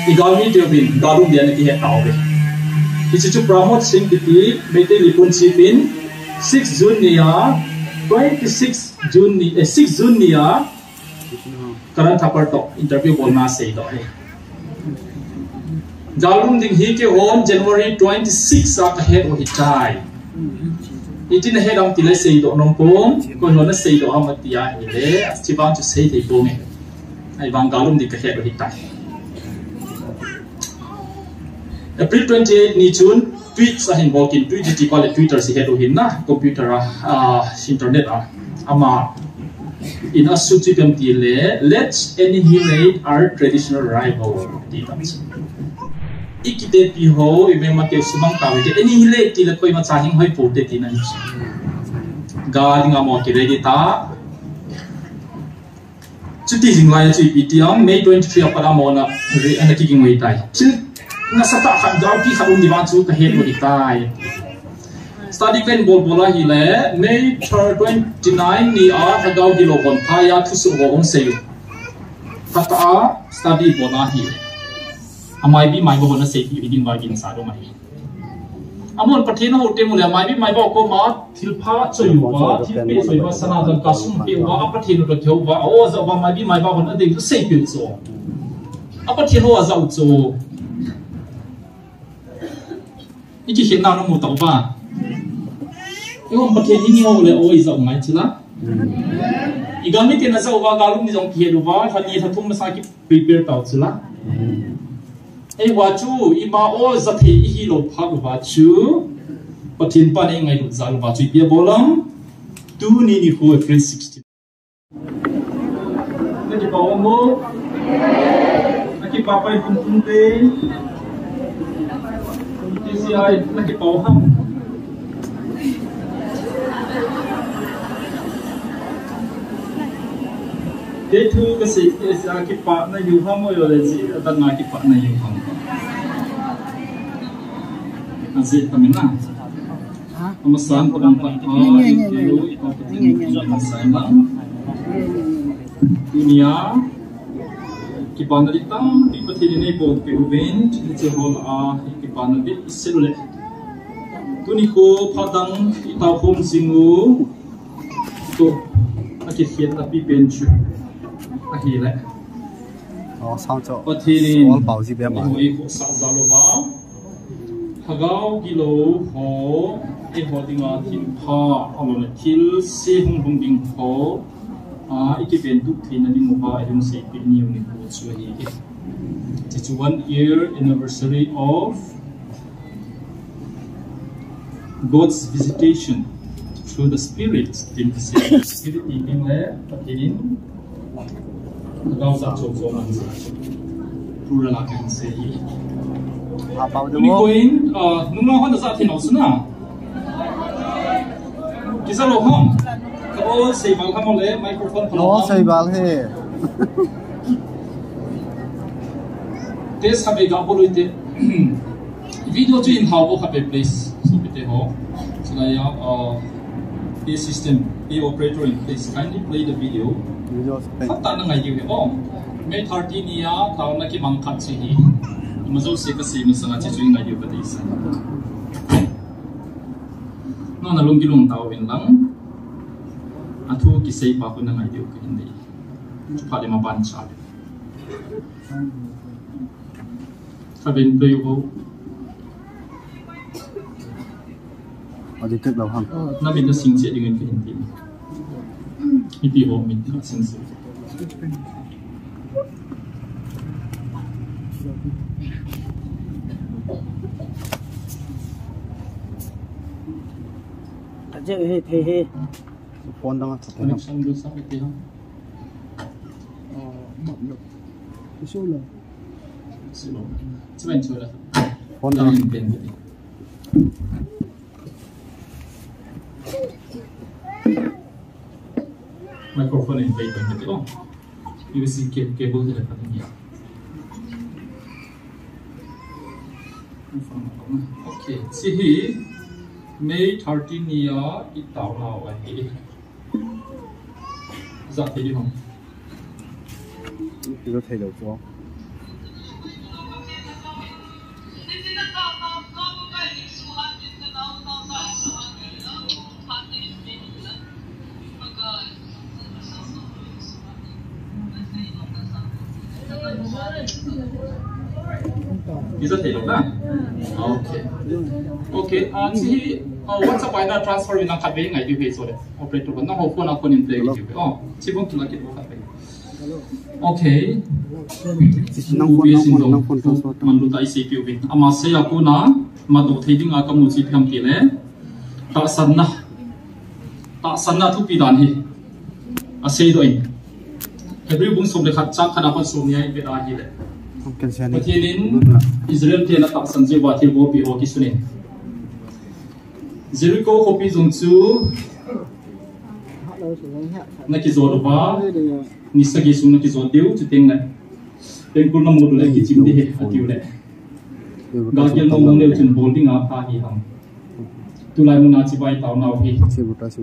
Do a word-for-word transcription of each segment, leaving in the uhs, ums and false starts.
I galmi teuvin, galum dia na kihet tauve. Hiche chu Pramod Singh kiti, Meitei Leepun Chief in, six June ni a, twenty-six June ni, eh, six June ni a, Karan Thapar toh interview bolna seidoh ahi. Galum ding hi keihon January twenty-six a kahet u ahitai. Iti nahet ham tile seidoh nom pon, koihon naseidoh ham ati ahile, chuvang chu seithei ponge. Ahivang galum ding kahet u ahitai. April twenty-eight ni chun tweets ahin bol in, tweet ti pa le Twitter hi het u ahin na, computer a, ah, internet a. Ama in a sut chu ipi ham tile, "Let's annihilate our traditional rival," ti tam chu. I kitepi ho, i mema te sumang tauve, annihilate tile koima cha hing hoi poute tina ahi chu. Ga dinga mo ki ready ta. Chuti jing lai chu ipi ti ham, May twenty-three a pat a amon a re-, ana kiging u ahitai. Chu nasatah khat, galpi khat um ding vang chu kahet u ahitai. Study kahin bol bol ahile, May twenty-nine ni a lhagao gilou hon phai a thusoh ho hung sei u. Khat a study bol ahi. Amaibi maiba hon aseipeh u hiding vang kin sa dong ahi. Amon Pathen a houte mu le, maibi maiba koma thilpha choi uva, thilpeh choi uva, sana dangka sum peh uva, a Pathen u toh kihou uva, a-o ajah uva, maibi maiba hon adei u seipeh u chu. A Pathen ho ajah u chu. I kikhenna namu tauva. Eihon Pathen i ngeh u le, o ijah u ngai chu la. I galmi ten ajah uva, galum ni jong kihet uva, lha ni lha thum masa ki prepare tau chu la. Ei, hua chu, ima o ja thei ihi lou phat uva chu, Pathen pan eingailut jal uva chu ipi abol ham, tuni nikho April sixteen. Na kipah uvam mo? Na kipah pai tum tum te. T C I, na kipah u ham? Kei thu kasei, kei sa kipah na hiu ham, o yo le si, atan na kipah na hiu ham. Asi, tamin na. Amasan, padang pat, ah, i keu, i pa Pathen, i pa Pathen, amasan lang. Tunia, kipana di tampi Pathen in eibol peh uvin, hiche ho lah a, kipana di, i sel u le. Tuni kho phat dang i tao khom jing u toh, akikhetna pipen chu ahile. Oh, sound chu. Pathen in all pau ji be ma. Eiho, eiho khohsah jal uva. Lhagao gilou ho, eiho dinga thilpha, ahilou le thilse hung lhung ding ho, a, i kiventup theina ding uva, eihung seipeh niu nikho chu ahi. Hiche chu one year anniversary of God's visitation through the Spirit. Tin kisei Spirit ti ding le, Pathen in, Lhagao jat chom chom ahin jat. Plural a kahin sei hi. Tuni kho in, ah, nunglou hon ajat thei nau chu na. Kija lou ham. Ka o sei bal ham le microphone pha lou ham. O sei bal he. Te sabe ga bol u hite. Video chu in hao bou khat be please. Sopite ho. Chulai a, uh, the system, the operator in please kindly play the video. Video play. Khat tah na ngai diu hi. Oh. May thirty ni a, taona kimang khat chu hi. Ima jouse kasei masanga chu chu ngai diu kadeisah. Nangho na lung kilung tao vin lang. Athu kisei pa khu na ngai diu kahin dei. Phat le ma ban cha. Ka ben pe u ho. A di tek lou ham. Na min na sing che ding in ka hin ti. Mipi ho min ka sing che. Aje he the he. Phone dang a. Connection du sa ti ha. Oh, map lo. Isu lo. Isu lo. Phone dang. Microphone in play pen te o. U S B cable hi la ka ni. Okay, hiche hi May thirteen ni a i tao nau ahi. Ijat thei ding ham. Ijat thei lou chu. Iza thei lou na? Okay. Okay, ah, chi, ah, WhatsApp a ina transfer ina khat vei ngai diu hi so le. Operator ba na ho phone a phone in play diu. Oh, chi bong tu la ki khat vei. Okay. Nang phone, nang phone, nang phone transfer. Man lu tai sei piu vin. Ama sei a kona, ma do thei ding a ka mu chi piam ti le. Tahsanna. Tahsanna thupi dan hi. A sei doh in. Hebrew bung som le khat chang khat a pat som ni a i pe da hi le. Pathen in Israel te na tahsan jeh uva thil bol pi ho kisun in. Jericho khopi jong chu na kijot uva, ni sagi sung na kijot diu, chuteng le pengkul na mut le kichim ding ahi, ati u le. Gal gel mong mong leu chun bol ding a pha hi ham. Tulai mun a chibai tao nau hi.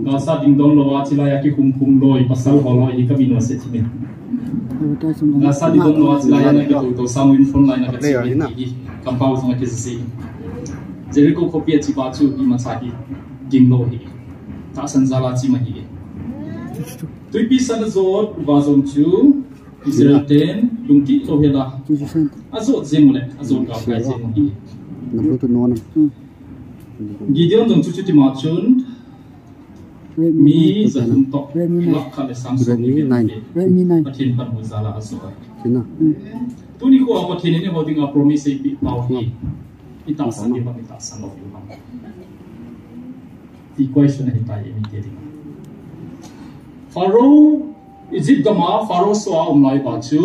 Gal sa ding don lou a chilai a kikhum khum loi, pasal ho loi hi ka min wa se chimin. Gal sa ding don lou a chilai a na ka tu to sang win front line na ka chibai hi. Kampau jong a kizasi. Jericho khopi a chiba chu imacha hi ging lou hi. Tahsan jal a chi ma hi. Tuipi san a jot uva jong chu Israel ten lungkit lou hel a. A jot jeng u le, a jot gal kai jeng u hi. Gideon jong chu chuti ma chun mi ja thum toh, lakh khat le sang som ni vel te Pathen panmu jal a a jot. Tuni kho a Pathen in eiho dinga promise eipeh pau hi. I tahsan diu ham, i tahsan lou diu ham. Ti question ahi tai, eimi te dinga. Pharaoh, Egypt gam a Pharaoh soh a um lai uva chu,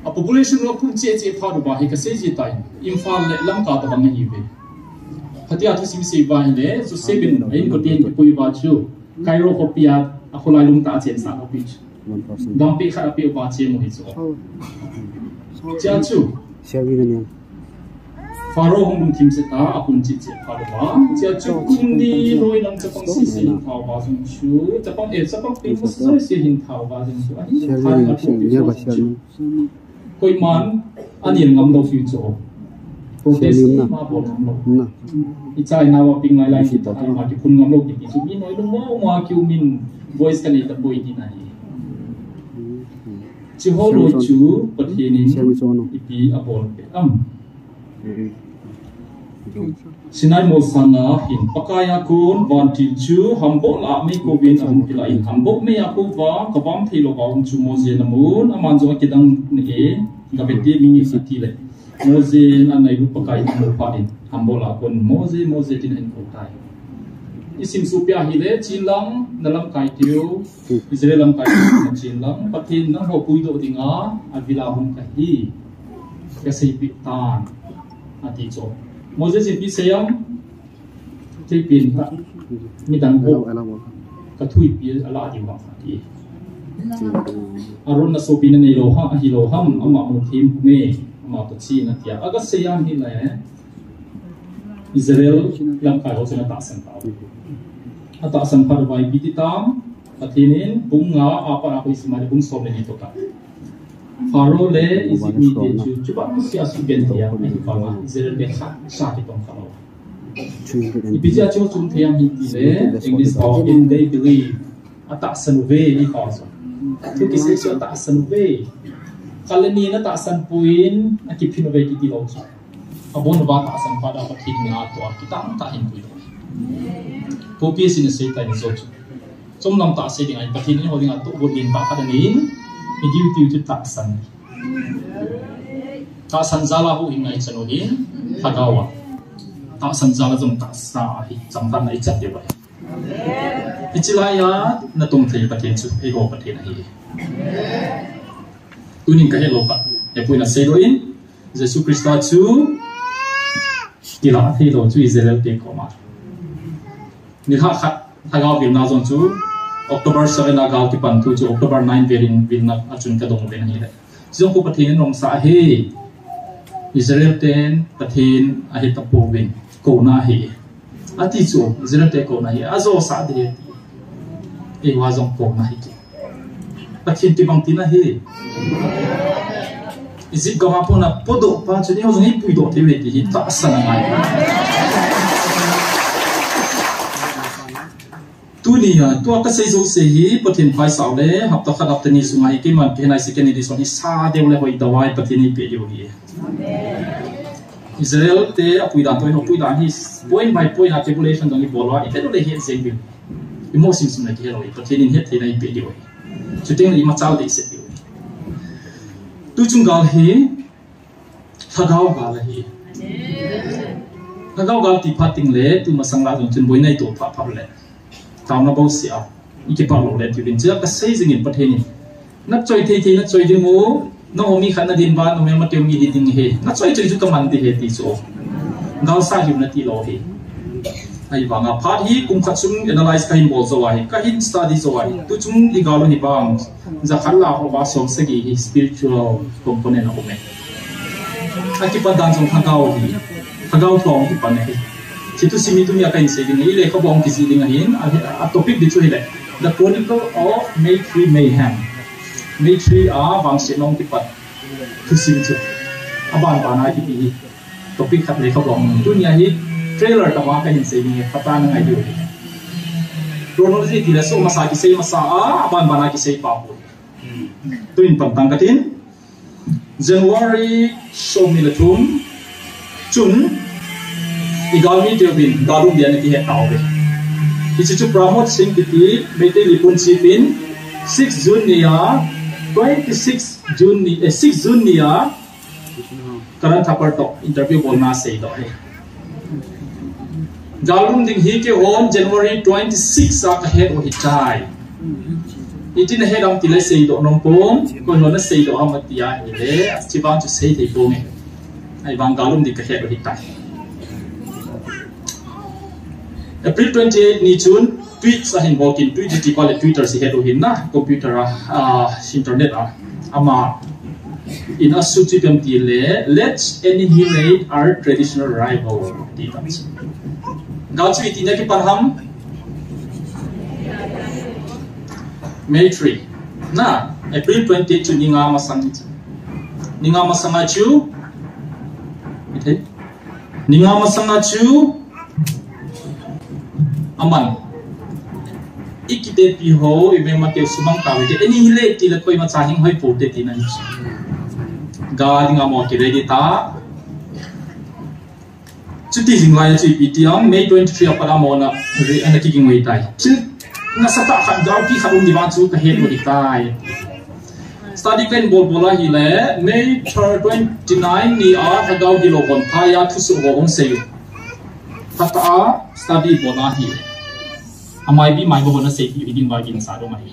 a population a pun cheh cheh phat uva hi ka sei ji tai. Imphal le Lamka tabang ahi uve. Phatea thusim sei uva ahile, Joseph in a inkote in kipui uva chu, Cairo khopi a, a kholai lum tah a chensah khopi chu. Gampi khat a peh uva cheng u hi chu. Chia chu. Pharaoh hung lungthim se ta, a pun cheh cheh phat uva. Chia chu kum ni loi lang chapang sese hin thao uva jong chu. Chapang, eh, chapang peng sese hin thao uva jong chu. Ahi, thao uva jong chu. Koiman a nel ngam lou chu chu. Protest ma bol ngam lou. I China wa ping lai lai ki ta ma kiphun ngam lou kiti chu. Mi noi lung mo mo a kiu min voice ka nei tapoi tina hi. Chi ho loi chu Pathen in ipi a bol pe am. Sinai molsang a hin Pakai a kon vantil chu hamboh lah a meikol in ahung kilah in, hamboh mei a kouva, ka vam thei lou va um chu Mose in amun, aman jong akidang e, gaveti mi ngi sa ti le. Mose in anailut Pakai in amu phat in, hamboh lah a kon Mose, Mose tin ahin kou tai. I sim suh pia hile, chin lang, na lamkai tiu, Israel lamkai tiu, na chin lang, Pathen nangho puidoh dinga, avila hung kahi. Ka seipeh tan, ati chu. Moses in ipi sei am, theipen ta, midang bou, ka thuipi alah diu ham, ati. Aaron na sopina neilou ham, ahilou ham, ama mu thim me, ama Pathen atia. Aga sei a hile, Israel lamkai ho chun atahsan tauve. Atahsan phat uva ipi ti tam, Pathen in bung nga a pat a koi sim a le bung som le ni toh kah. Pharaoh le Egypt mite chu, chubang sia sugenthei a, ahi vanga Israel te khat cha kitong kha lou. Ipi jeh a chu chung thei am ti le, English pao in they believe. Atahsan uve, i pao chu. Thu kisei chu atahsan uve. Khat le ni in atahsan poi in, akiphin uve kiti lou chu. Abon uva tahsan phat a Pathen in atoh a, kitang tah in pui lou. Kopi sin asei tai ni jo chu. Chomlam tah sei ding ahi, Pathen in eiho dinga tohgon lentah khat anei, i duty chu tahsan. Tahsan jal a huhhingna i chan u hi, lhagao a. Tahsan jal a jong tahsa ahi, changkanna i chan diu ahi. Hiche lai a, na tong thei Pathen chu, eiho Pathen ahi. Tunin ka het lou khat, hepu in asei lou in, Jesu Christa chu, kilah thei lou chu Israel te koma. Nilhah khat, lhagao vilna jong chu, October seven a gal kipan thu chu, October nine vel in vilna a chun ka dong uvin ahile. Jong khu Pathen in lomsah ahi, Israel ten Pathen ahi tapouvin, kouna ahi. Ati chu, Israel te kouna ahi, ajosah ding ahi. Eiho jong kouna ahi ti. Pathen kibang tina ahi. Egypt gam a pona podoh pa chu, eiho jong i puidoh thei uve ti hi tahsan angai. Tunia, tua kasei jouse hi, Pathen phaisah le, hapta khat hapta ni sunga hi, keiman kihenai second edition hi, sa deu le hoi dawai Pathen in eipeh diu ahi. Israel te apui dan toh, apui dan hi, point by point a tribulation dong ibol uva, ihet le het jeng diu. Imo simsim na kihe lou, Pathen in hetthei na eipeh diu ahi. Chuteng le imachal ding seh diu ahi. Tuchung gal hi, Lhagao gal ahi. Lhagao gal ti phat teng le, tu masang lah jong chun boina itoh phat phat le. Taona bouseh a, ikipah lou le, ti uvin chia kasei jingin Pathen in. Nachoi thei thei nachoi ding u, nangho mi khat nadin uva, namelmateu mi hi ding ahi. Nachoi choi chu kaman ding ahi ti chu. Gal sa hiu nati lou ahi. Ahivanga phat hi kum khat sung analyze kahin bol jou ahi, kahin study jou ahi. Tuchung igal u hi vang. Jakhat lah uva som sagi hi spiritual component a um e. Akipat dan jong lhagao hi. Lhagao thua kipan ahi. Hiche thu simi tunia kahin sei ding ahi, lekhabu a kijih ding ahin, a, a topic ding chu hile, The Chronicle of May three Mayhem. May three a vangsetna kipat thusim chu. Aban bana kiti hi. Topic khat lekhabu a. Tunia hi trailer tah a kahin sei ding ahi, phatah a nangai diu ahi. Chronology tile soh masa kisei masa a, aban bana kisei pa pu. Tuin pan tang katin. January somni le thum chun igalmi teuvin galum dia ana kihet tauve. Hiche chu Pramod Singh kiti Meitei Leepun Chief in six June nia, twenty six June ni, eh, six June nia Karan Thapar toh interview bolna seidoh ahi. Galum ding hi keihon January twenty six a kahet u ahitai. Iti nahet ham tile seidoh nom pon, koihon naseidoh ham ati ahile, hiche vang chu sei thei ponge. Ahivang galum ding kahet u ahitai. April twenty eight ni chun tweets ahin bol in, tweet ti pa le Twitter hi het u ahin na, computer a, ah, internet a. Ama in a sut chu ipi ham tile, "Let's annihilate our traditional rival," ti ta. Gal chu iti nia kipan ham? May three. Na, April twenty chu ni nga masang chu. Ni nga masang a chu. Ite. Ni nga masang a chu. Aman. Ikitepi ho, imelmateu sumang tauve. Annihilate tile koima cha hing hoi poute tina ahi. Gal nga mo ki ready ta. Chuti jing lai chu ipi ti ham, May twenty three a pat a mona re ana kiging u ahitai. Chu nasatah khat galpi khat um ding vang chu kahet u ahitai. Study kahin bol bol ahile, May twenty nine nia lhagao gilou hon phai a thusoh ho hung sei u. Phatah a study bol ahile. Amaibi maiba hon asei pi u hiding vang ginsa dong ahi.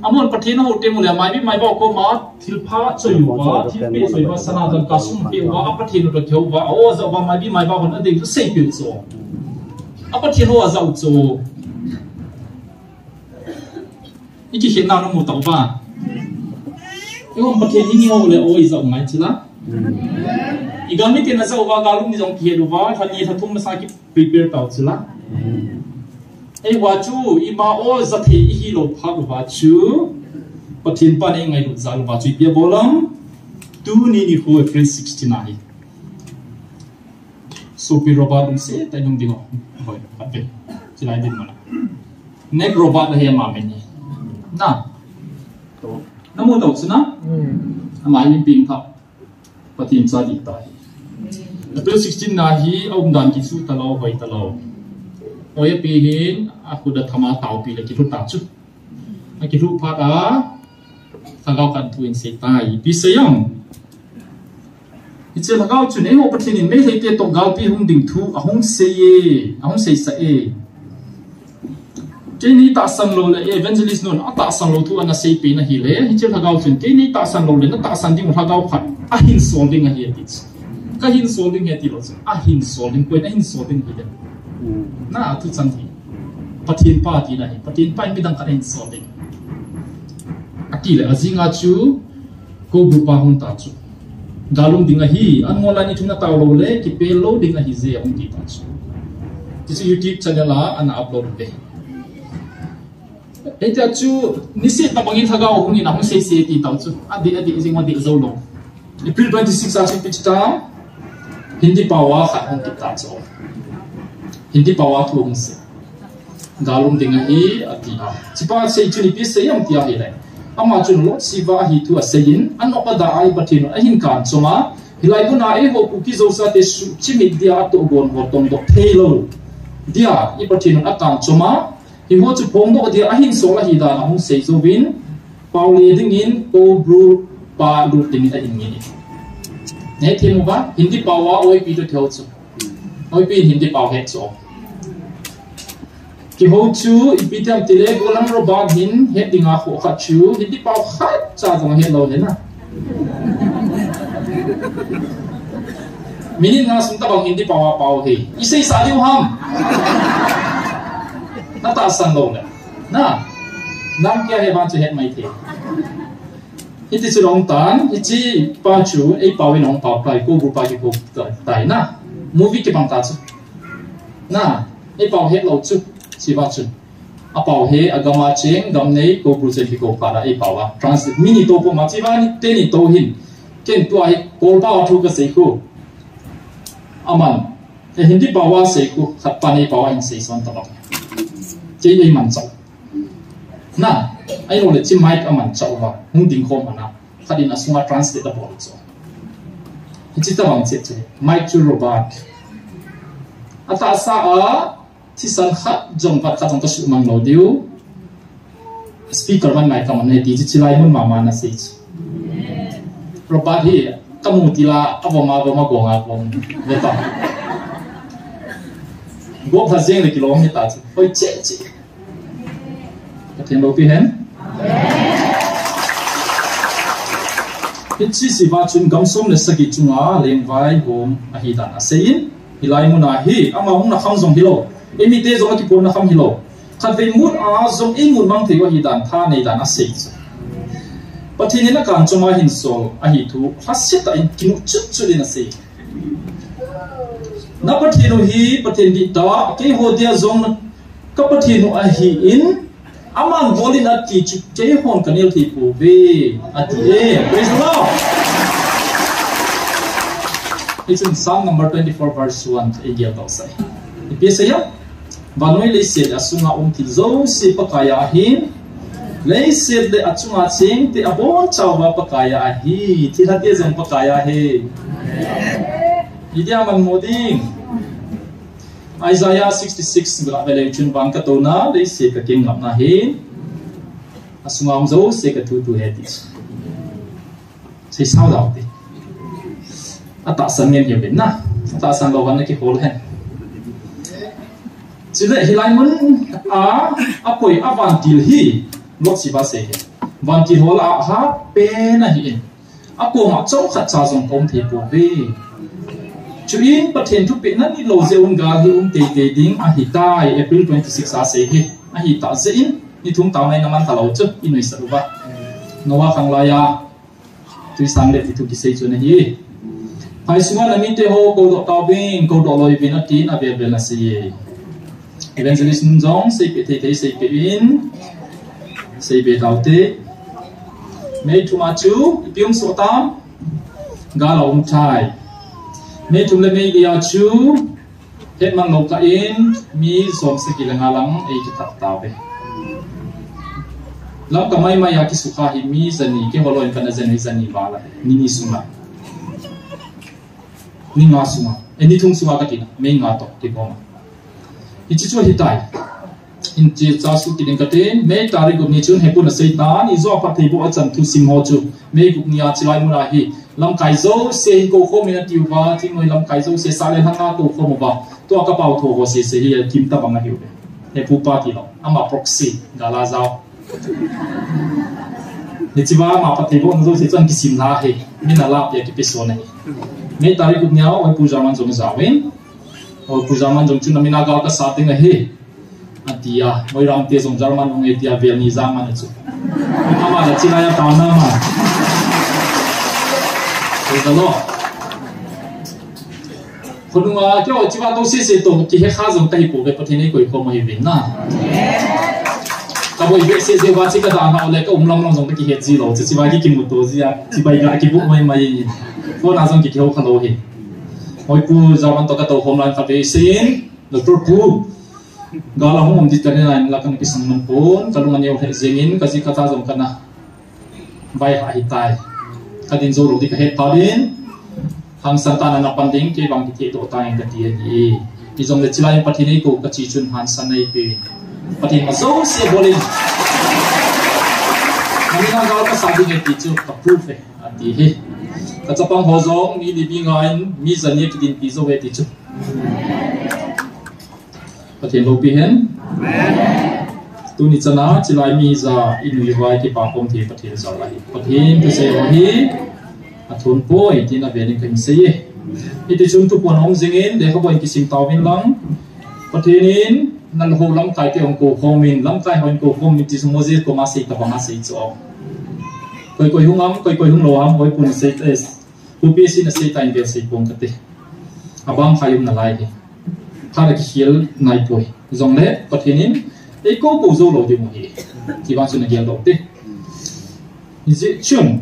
Amon Pathen a houte mu le, maibi maiba koma thilpha choi uva, thilpeh choi uva, sana dangka sum peh uva, a Pathen u toh kihou uva, a-o ajah uva, maibi maiba hon adei chu seipeh u chu. A Pathen ho ajah u chu. Ikikhetna namu tauva. Eihon Pathen hi ngi ho le o ijah u ngai chula. Igalmi ten ajah uva, galum ni jong kihet uva, lha ni lha thum masa ki prepare tau chula. Eiva chu, ima o jathei ihi lou phat uva chu, Pathen pan eingailut jal uva chu ipi abol ham, tuni nikho April sixteen ahi. Sopi Robert lungset tah in hung ding o. Hoi, khat ve. Chilai din mona. Nek Robert ahi ama min hi. Na. Namu tau chu na? Ama min ping tha. Pathen cha dih ta hi. April sixteen na hi, aumdan kisu talou, hoi talou. Hoi api hin, akhut athama taopi le kilhu ta chu. Akilhu phat a, lhagao khat thu in sei tai. Ipi sei ham. Hiche lhagao chun, eiho Pathen in Meitei te toh galpi hung ding thu, ahung sei e, ahung seisah e. Keini tahsan lou le, evangelist nun, atahsan lou thu ana seipeh na hile, hiche lhagao chun, keini tahsan lou le, natahsan ding lhagao khat, ahin sol ding ahi ati. Kahin sol ding ahi tilou chun, ahin sol ding, koiin ahin sol ding hile. Na, athu chan hi. Pathen pa tina hi, Pathen pa in midang khat ahin sol ding. Ati le, ajing a chu, Ko group a hung ta chu. Galum ding ahi, an ngol a ni thum na tao lou le, kipel lou ding ahi je hung ti ta chu. Ti chu YouTube channel a ana upload ve. Hitia chu, niset na bangin lhagao hung in ahung sei sei ti tau chu. Adih, adih, jing adih jou lou. April twenty six a chu ipi ti ta, Hindi pao a khat hung ti ta chu. Hindi pao a thu hung sei. Gal um ding ahi, ati a. Hichepa sei chun ipi asei em tia ahile, ama chun Lord Shiva ahi thu aseiyin, anop ada a i Pathen in ahin kanchom a, hilai muna eiho Kuki Zo sate suhchimit dia atohgon ho tongdoh theilou dia i Pathen in akanchom a, hiho chu phongdoh dia ahin sol ahi dan ahung sei jouvin, pao le dingin Kobru pa lut dingin ahin ngen e. Nahethem uva, Hindi pao a oipi toh thei chu. Oipi Hindi pao het chu. Kihou chu ipi ti em tile, Golan Robert hin het dinga khoh khat chu, Hindi pao khatcha jong hetlou hina. Minute nga sung tabang Hindi pao a pao hi. Isei sa diu ham. Natahsan lou le. Na. Nam kia he ban chu het mai thei. Hiti chu long tan, hichepa chu, eipao in ahung pao tai, Kobru pa kikou tai na. Movie kibang ta chu. Na, eipao hetlou chu, hichepa chu. Apao he, agam a cheng, gam nei, Kobru cheng kikou phat a, eipao a. Translate, mi ni toh puma, hichepa ni, teni toh hin. Ken tua hi, Kol pao a thu kasei khu. Aman, e Hindi pao a sei khu, khat pan eipao a hin sei son tabang. Kei eimanchah. Na, ahilou le hiche mic amanchah uva, hung ding khom ana, khat in asunga translate abol chu. Hiche tabang cheh chu, mic chu Robert. Atahsa a, thisan khat jong, vat khat jong kasuhmang lou diu. Speaker man mic kaman e ti chu, chilai mun mama nasei chu. Robert hi, kamu tila, avom avom, agong agong, ve ta. Gop ha jeng le kilom hita chu. Hoi cheh cheh. Pathen loupi hen. Hiche Shiva chun gam som le sagi chunga lengvai hom ahi dan aseiyin, hilai muna hi ama hung na kham jong hilou, eimite jong akiphonna kham hilou, khatvei mut a jong eimu mang thei u ahi dan thanei dan asei chu. Pathen in akanchom a hin sol ahi thu lhasetah in kimu chutchut in asei. Na Pathen u hi Pathen dihtah, keiho dia jong ka Pathen u ahin, aman bol in ati chu keihon kanel thei pouve, ati e. Praise the Lord. Hichun Psalm number twenty-four verse one eigel doh sai. Ipi asei em? Vannoi leiset le asunga um thil jouse Pakai a ahin, leiset le achunga chengte abonchauva Pakai a ahi, thilhate jong Pakai a ahi. Idia manmo ding. Isaiah sixty-six ga veleu chun, van katouna, leiset kakeng ngapna hi, asunga um jouse kathutu ahi ti. Seisao dau te. Atahsan ngen hiuvin na. Atahsan lou vang nakihol hen. Chule hilai mun a, akoi a vantil hi, Lord Shiva sei hi. Vantil ho lah a ahat pen ahin. Akoma chomkhat cha jong kaum thei pouve. Chuin Pathen thupeh nanit lou jeh un gal hi um teitei ding ahitai, April twenty-six a sei hi. Ahitah jeh in, ni thum taona in aman talou chu, inuisat uva. Noah khanglai a, Tuisang le ti thu kisei chu ana hi. Phai sunga namite ho koudoh tauvin, koudoh lou uvin atin avel vel ana sei e. Evangelist nun jong seipeh thei thei seipeh in, seibe taute. May thum a chu, ipi um soh tam? Gal aum thei. May thum le May li a chu, hetman lou kah in, mi som sagi le nga lang eikithah tauve. Lamka mai mai a kisukha hi mi jani, keiho loi in kana jen hi jani val a, ni ni sunga. Ni nga sunga. Eh, ni thum sunga katina, May nga toh, kiboma. Hiche chu ahitai. Hiche chu suhkit ding katin, May tarik gup ni chun, hepu nasei tan, ijo a phattheiboh a chan thusim ho chu, May gup ni a chilai muna hi, lamkai jouse hin koukhom in atiuva, thingnoi lamkai jouse, sale lhanga koukhom uva, tua kapao tho ho sese hi, akim tabang ahiuve. Hepu pa tilou, ama proxy, gal a jao. Hichea ama phattheibohna jouse chun kisim lha hi, min alap a kipeson ahi. May tarik gup ni a, Oipu German jong jaovin. Oipu German jong chun, namin a gal kasat ding ahi. Atia, Moiram te jong German hung e tia, vel ni German chu. Ama la chilai a taona ma. Praise the Lord. Khonunga, keiho chiva to sese to, kihe kha jong kahi pouve, Pathen in eikoi khom ahiuvin na. Kaboi behseh jeh uva, chi kadan hao le, kaum lam lam jong kakihet ji lou, chiva kikimuto jia, chibai ga kibu mai mai. Phone a jong kikihou kha lou hi. Oipu German to katou khom lai khatvei seiyin, Doctor Pu. Gal a hung um ding tah in la kana kisang man pon, ka lung a neo lheh jeng in, ka ji ka cha jong kana vai ha hi tai. Ka din jou lou ding ka het phat in, hangsan tah in na pan ding, kei vang kithehdoh tang in ka ti ahi. Hijongle chilai in Pathen in eikou ka chi chun hangsan nei pe. Pathen ma jouse bol in. Ani na gal ka sa ding e ti chu ka proof e, ati hi. Ka chapang ho jong mi li mi nga in mi ja ni a kidinpi jou e ti chu. Pathen loupi hen. Tuni chana chilai mi ja i nui vai kipa khom thei Pathen jal ahi. Pathen thusei ho hi athon poi tin avel in kahin sei e. Hiti chun thuphon hung jing in lekhabu in kisim tauvin lang. Pathen in nalhou lamkai te hung kou khom in, lamkai hon kou khom in ti chu Moses koma sei tabang a sei chu. Koi koi hung am, koi koi hung lou am, koi pun sei, eh, Pu P C na sei ta in vel sei pong kate. Abang khai um nalai hi. Kha la kikhel nai poi. Jongle Pathen in eikou kou jou lou ding u hi. Ti vang chu na gel lou te. Hijeh chun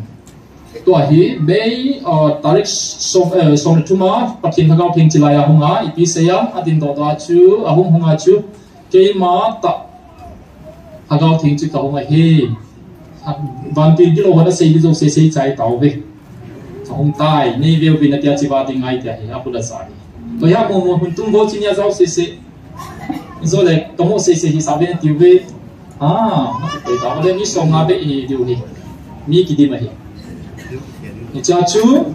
tua hi May, uh, tarik som, eh, som le thum a Pathen Lhagao Theng chilai a hung a, ipi sei am, adindoh doh a chu, ahung hung a chu, keima tah Lhagao Theng chu kahung ahi. Vantil gilou hon asei ding jouse sei chai tauve. Kahung tai, nei veuvin atia chiva ding ngai tia hi, apu da sa hi. Koi ha mo mo hun tum vo chi nia jouse sei. Jole, kamo sei sei hi sa ve tiu ve. Ah, koi ta le mi som nga be hi diu hi. Mi kidim ahi. Hicha chu,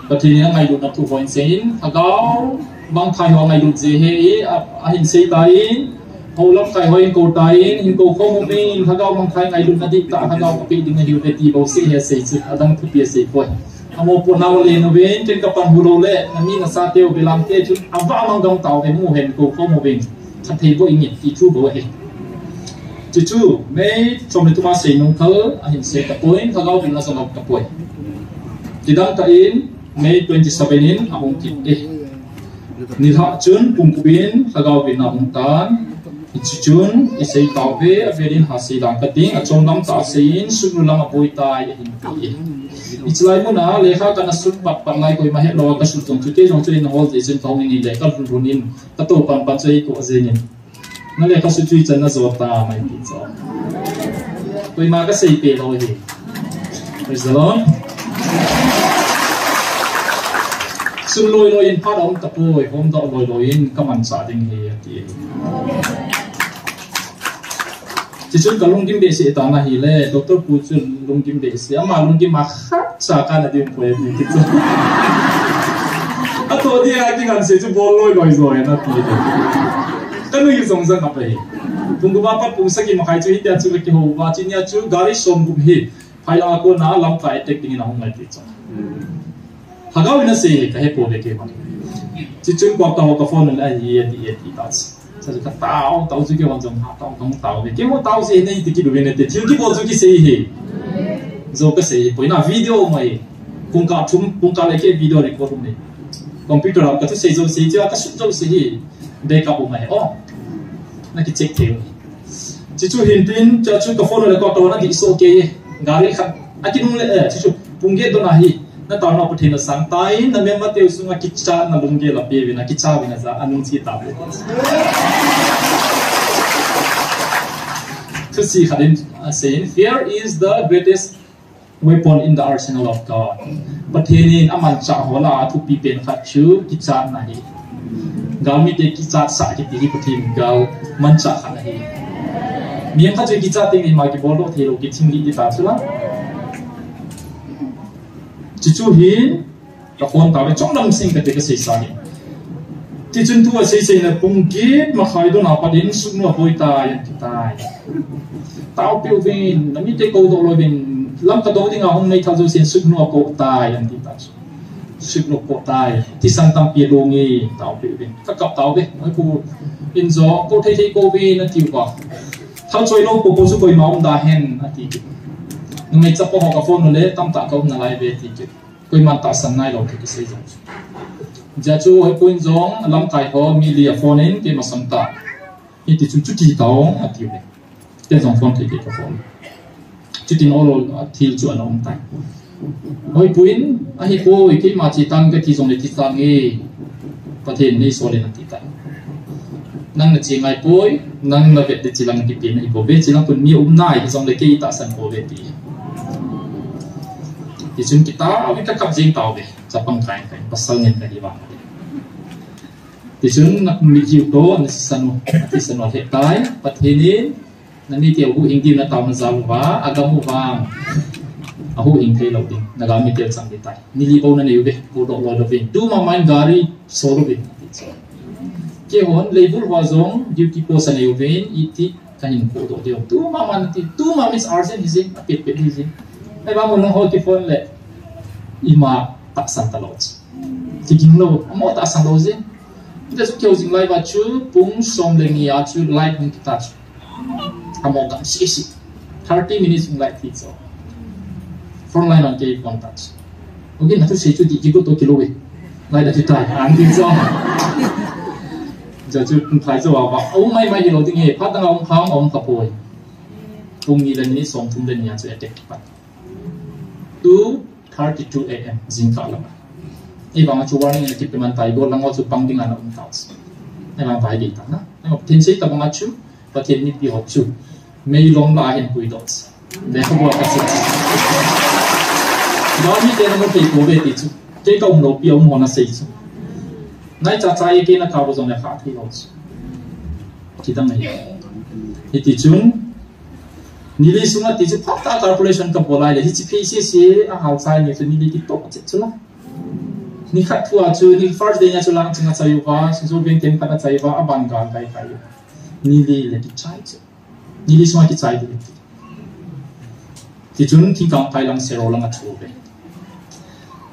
Pathen in angailutna thu hoi in sei in, Lhagao mangthai ho angailut jeh hi, a, ahin sei ta in, ho lamkai ho in kou ta in, hin kou khom uvin, Lhagao mangthai ngailutna dihtah, Lhagao kapeh ding ahiuve ti bou sei hi asei chu, adang thupi asei poi. Amopohna u len uvin, ken kapan hu lou le, na mi na sa teu belam te chu, ava mang dong tauve mu hen kou khom uvin. Khat thei bou inge, ti thu bou ahi. Chuchu, May som le thum a sei nung thal, ahin sei tapoi, Lhagao vilna jong um tapoi. Kidang tah in, May twenty seven in ahung kit e. Nilhah chun pung gup in Lhagao vilna hung tan. Hichu chun, isei tauve, avel in ha sei lang kating, achomlam tah a sei in, sutnu lang aboi tai, ahin ti e. Hiche lai mun a, lekha kana sut pat pat lai koima helou, kasut jong chu, kei jong chu in hol jeh chun kahung in le, kalhun lhun in, katou pan pan chu eiko jeng in. Na lekha sut chu ichan na jo ta mai ti chu. Koima kasei peh lou hi. Praise the Lord. Sun loi loi in phat a um tapoi, hom doh loi loi in kamanchah ding hi ati. Chuchun kalunggim behseh tan ahile, Doctor pu chu lunggim behseh, ama lunggim a khatcha kana ding poi ati chu. Atoh dia kingansei chu bol loi loi jo e nati. Kanu hi jong jang apai. Pung gup a pat pung sagi makhai chu hitia chu kakihou uva, chunia chu gari som gup hi. Phai lang a kona lamkai attack dingin ahung ngai ti chu. Lhagao in asei hi kahe pouve kei vang. Chuchun kua kaho ka phone le ahi ati ati ta chu. Sa chu katao, tao chu kei vang jong ha tao, tao tao ve. Kei vang tao sei nei ti kibol ve ne te. Thil kibol chu kisei hi. Jo kasei hi. Poina video mai. Pung kah thum, pung kah le kei video record um nei. Computer a kathusei jouse chu, kasut jouse hi. Backup um ahi. Oh. Na kicheck thei u. Chuchu hin tin, chuchu ka phone le ka to na dih soh kei. Gari khat. Akinung le, eh, chuchu pung get dona hi. Na taona Pathen asang tai, na member teu sunga kichatna lunggel apeuvin, akicha uvin aja, anung chi ta. Thusi khat in, uh, saying, "Fear is the greatest weapon in the arsenal of God." Pathen in amanchah ho lah a athupi pen khat chu kichatna ahi. Galmite kichatsah kiti hi Pathen gal manchah khat ahi. Mihem khat chu kichat teng le ima kibol doh thei lou, kithing lih ding ta chu la. Chuchu hi ka phone tave, chomlam sing kate kasei sa hi. Tichun tua sei sei na pung get makhai dona pat in sutnu aboi tai, ati tai. Taopeh uvin, na mite kou doh lou vin, Lamka dou dinga hung nei thal jousen sutnu akou tai, ati tai. Sutnu akou tai. Thisan tampi along e, taopeh uvin. Ka kap tauve, oi pu in jo, kou thei thei kou vin, ati uva. Thal choi lou kou kou chu koima um da hen, ati. Numei chapa ho ka phone u le, tamtah ka um nalai ve, ati. Koiman tahsan nailou ti kisei jong. Hijeh chun hoipu in jong lamkai ho mi li a phone in keima sangtah. Hiti chun chuti tao ati uve. Ken jong phone thei kei ka phone. Chutin ol ol a thil chu ana um tai. Hoipu in ahipoi keima che tang kati jongle ti tange. Pathen in nei sol in ati tai. Nang na che ngai poi, nang na vet di chilang kipi na hi poi ve, chilang kun mi um nai, hijongle kei tahsan poi ve ti. Tichun kitaovin kakap jing tauve, chapang kai kai, pasal ngen kahi vang. Tichun na mitlhi u toh, na sisan u, na sisan u ahe tai, Pathen in, na mite ahuhhing diu na tao na jal uva, agam u vang. Ahuhhing thei lou ding, na gam mite chang di tai. Ni li bou na nei uve, bou doh loi louvin. Tu mama in gari so louvin. Keihon, leibul uva jong, duty post anei uvin, iti, kahin ko doh diu. Tu mama na ti, tu mama is urgent hi jing, apet pet hi jing. Ahivang mun nang ho kiphone le, ima tahsan talou. Kiging lou, amo tahsan lou jing. Ita chu keu jing lai uva chu, pung som le ni a chu, light hung kita chu. Amo gam sisi. Thirty minutes hung light ti chu. Front line on kei phone touch. Okay, na tu sei chu di kigo to kilo e. Light ati tai, an ti chu. Ja chu phai chu awa. Au mai mai lo ding e, phat dang a um khang, um kha poi. Pung ni le minute som thum le ni a chu attack pat. Two thirty-two A M, jingkah lama. Ahivang a chu warning na kipe man tai, go lang a chu pang ding ana um tau. Ahivang vai dei ta na. Ahivang Pathen sei tabang a chu, Pathen mipi ho chu. Meilom la ahin pui doh. Le kho bua ka chu. Ba mi te na mo thei ko ve ti chu. Kei ka um lou pi a um ho na sei chu. Nai cha cha e kei na ka bo jong le kha thei lou chu. Kidang ngai. Hiti chun, Nili sunga ti chu phat a calculation ka bol lai le, hichi phei sese a hal chai ni chu nili ti to che chu la. Ni khat thua chu, ni first day nia chu lang chinga chai uva, su veng tem khat a chai uva, aban gal kai kai. Nili le kichai chu. Nili sunga kichai di. Tichun thingkang phai lang sero lang a thu ve.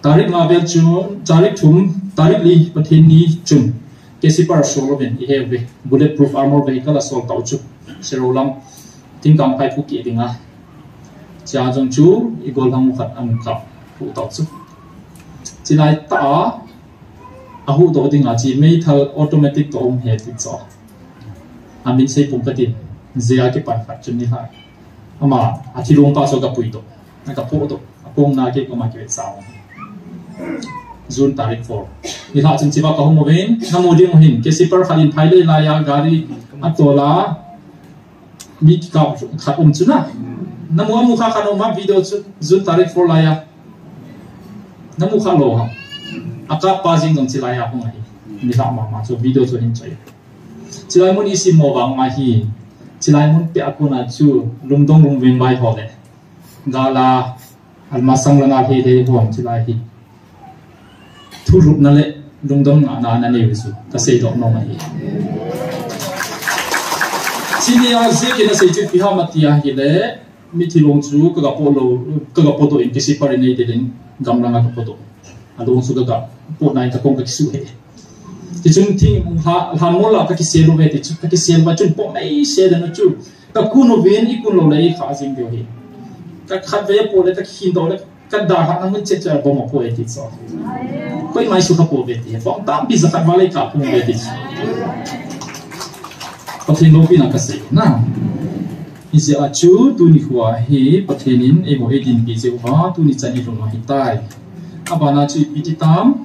Tarik nga vel chu, tarik thum, tarik li Pathen ni chun. Kesipa so louvin, ihe ve. Bulletproof armor vehicle a sol tau chu. Sero lang. Thingkang phai phu ki dinga. Chia jong chu, i gol hang khat an ka phu tau chu. Chilai ta a, a hu to dinga chi, meithal automatic to um he ti cho. Amin sei pum ka tin. Zia ki pan khat chu ni ha. Ama, a thilong pa so ka pui to. Na ka phu to. Akong na ke ko ma ke sa. June tarik four. Ni ha chun chiva ka hung uvin, na mo ding hin, kesipa khat in phai le la ya gari, a to la, mi kikap khat um chu na. Na mu a mu kha kha no ma video chu, June tarik four la ya. Na mu kha lou ha. A kap pa jing jong chilai a hung ahi. Ni la ma ma chu video chu hin choi. Chilai mun isi mo vang ma hi. Chilai mun pe a kona chu lungdong lungveng vai ho le. Gala, almasang langa hi le hon chilai hi. Thulhutna le lungdong na na na neu su. Ka sei doh nom ahi. Chini a zi ki na sei chu pi ha ma ti a hi le, mi thilong chu ka ga po lo, ka ga po to in kesipa ri nei te den gam langa ka po to. A long chu ka ga po nai ka kong ka kisu he. Tichun thing hla, hla mo la ka kisel uve ti chu, ka kisel uva chun po mai se dan chu. Ka kun uvin i kun lou le i kha jing diu hi. Ka khat ve po le ka khin do le ka da ha na mun che che bom a po e ti cho. Koi mai su ka po ve ti. Bom tam pi za khat va le ka po ve ti. Pathen loupina ka sei na. Hijeh a chu tuni khua hi Pathen in eiho eidinpi jeh uva tuni chan i lhun u ahitai. Abana chu ipi ti tam.